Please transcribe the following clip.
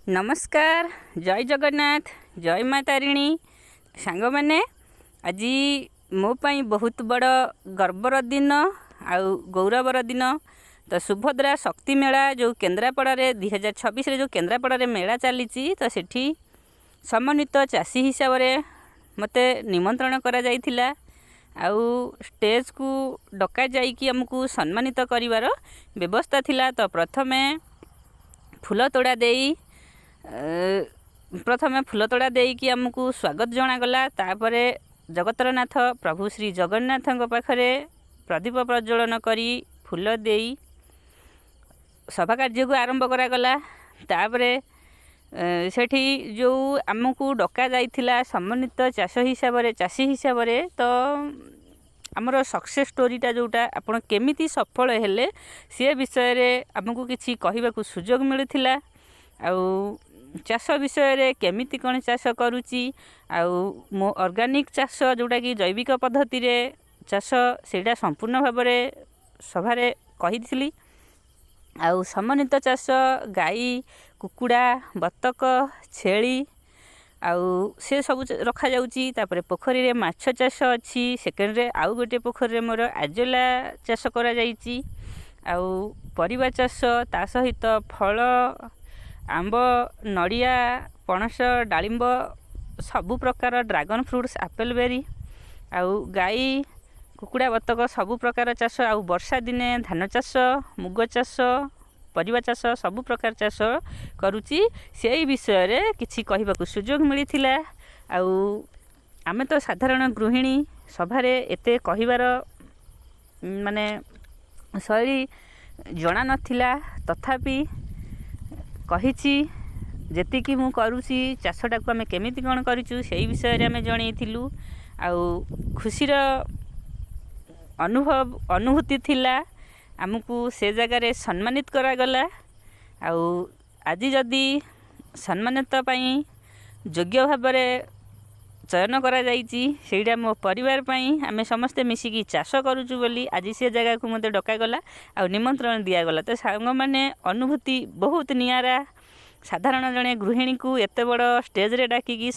ନମସ୍କାର, ଜୟ ଜଗନ୍ନାଥ, ଜୟ ମା ତାରିଣୀ। ସାଙ୍ଗମାନେ, ଆଜି ମୋ ପାଇଁ ବହୁତ ବଡ଼ ଗର୍ବର ଦିନ ଆଉ ଗୌରବର ଦିନ। ତ ସୁଭଦ୍ରା ଶକ୍ତି ମେଳା ଯେଉଁ କେନ୍ଦ୍ରାପଡ଼ାରେ 2026ରେ ଯେଉଁ କେନ୍ଦ୍ରାପଡ଼ାରେ ମେଳା ଚାଲିଛି, ତ ସେଠି ସମନ୍ୱିତ ଚାଷୀ ହିସାବରେ ମୋତେ ନିମନ୍ତ୍ରଣ କରାଯାଇଥିଲା ଆଉ ଷ୍ଟେଜକୁ ଡକାଯାଇକି ଆମକୁ ସମ୍ମାନିତ କରିବାର ବ୍ୟବସ୍ଥା ଥିଲା। ତ ପ୍ରଥମେ ଫୁଲ ତୋଡ଼ା ଦେଇ, ପ୍ରଥମେ ଫୁଲ ତୋଡ଼ା ଦେଇକି ଆମକୁ ସ୍ୱାଗତ ଜଣାଗଲା। ତାପରେ ଜଗତର ନାଥ ପ୍ରଭୁ ଶ୍ରୀ ଜଗନ୍ନାଥଙ୍କ ପାଖରେ ପ୍ରଦୀପ ପ୍ରଜ୍ୱଳନ କରି ଫୁଲ ଦେଇ ସଭା କାର୍ଯ୍ୟକୁ ଆରମ୍ଭ କରାଗଲା। ତାପରେ ସେଠି ଯେଉଁ ଆମକୁ ଡକାଯାଇଥିଲା ସମନ୍ୱିତ ଚାଷ ହିସାବରେ, ଚାଷୀ ହିସାବରେ, ତ ଆମର ସକ୍ସେସ୍ ଷ୍ଟୋରିଟା ଯେଉଁଟା, ଆପଣ କେମିତି ସଫଳ ହେଲେ ସେ ବିଷୟରେ ଆମକୁ କିଛି କହିବାକୁ ସୁଯୋଗ ମିଳିଥିଲା। ଆଉ ଚାଷ ବିଷୟରେ କେମିତି କ'ଣ ଚାଷ କରୁଛି ଆଉ ମୋ ଅର୍ଗାନିକ୍ ଚାଷ, ଯେଉଁଟାକି ଜୈବିକ ପଦ୍ଧତିରେ ଚାଷ, ସେଇଟା ସମ୍ପୂର୍ଣ୍ଣ ଭାବରେ ସଭାରେ କହିଥିଲି। ଆଉ ସମନ୍ୱିତ ଚାଷ, ଗାଈ, କୁକୁଡ଼ା, ବତକ, ଛେଳି ଆଉ ସେ ସବୁ ରଖାଯାଉଛି। ତାପରେ ପୋଖରୀରେ ମାଛ ଚାଷ ଅଛି। ସେକେଣ୍ଡରେ ଆଉ ଗୋଟିଏ ପୋଖରୀରେ ମୋର ଆଜୋଲା ଚାଷ କରାଯାଇଛି। ଆଉ ପରିବା ଚାଷ, ତା ସହିତ ଫଳ, ଆମ୍ବ, ନଡ଼ିଆ, ପଣସ, ଡାଳିମ୍ବ, ସବୁ ପ୍ରକାର ଡ୍ରାଗନ୍ ଫ୍ରୁଟ୍ସ, ଆପେଲ୍ ବେରି, ଆଉ ଗାଈ, କୁକୁଡ଼ା, ବତକ ସବୁ ପ୍ରକାର ଚାଷ। ଆଉ ବର୍ଷା ଦିନେ ଧାନ ଚାଷ, ମୁଗ ଚାଷ, ପରିବା ଚାଷ, ସବୁ ପ୍ରକାର ଚାଷ କରୁଛି। ସେଇ ବିଷୟରେ କିଛି କହିବାକୁ ସୁଯୋଗ ମିଳିଥିଲା। ଆଉ ଆମେ ତ ସାଧାରଣ ଗୃହିଣୀ, ସଭାରେ ଏତେ କହିବାର ମାନେ ଶୈଳୀ ଜଣା ନଥିଲା, ତଥାପି କହିଛି ଯେତିକି ମୁଁ କରୁଛି। ଚାଷଟାକୁ ଆମେ କେମିତି କ'ଣ କରିଛୁ ସେଇ ବିଷୟରେ ଆମେ ଜଣେଇଥିଲୁ। ଆଉ ଖୁସିର ଅନୁଭବ ଅନୁଭୂତି ଥିଲା, ଆମକୁ ସେ ଜାଗାରେ ସମ୍ମାନିତ କରାଗଲା। ଆଉ ଆଜି ଯଦି ସମ୍ମାନିତ ପାଇଁ ଯୋଗ୍ୟ ଭାବରେ ଚୟନ କରାଯାଇଛି, ସେଇଟା ମୋ ପରିବାର ପାଇଁ। ଆମେ ସମସ୍ତେ ମିଶିକି ଚାଷ କରୁଛୁ ବୋଲି ଆଜି ସେ ଜାଗାକୁ ମୋତେ ଡକାଗଲା ଆଉ ନିମନ୍ତ୍ରଣ ଦିଆଗଲା। ତ ସାଙ୍ଗମାନେ, ଅନୁଭୂତି ବହୁତ ନିଆରା। ସାଧାରଣ ଜଣେ ଗୃହିଣୀକୁ ଏତେ ବଡ଼ ଷ୍ଟେଜରେ ଡାକିକି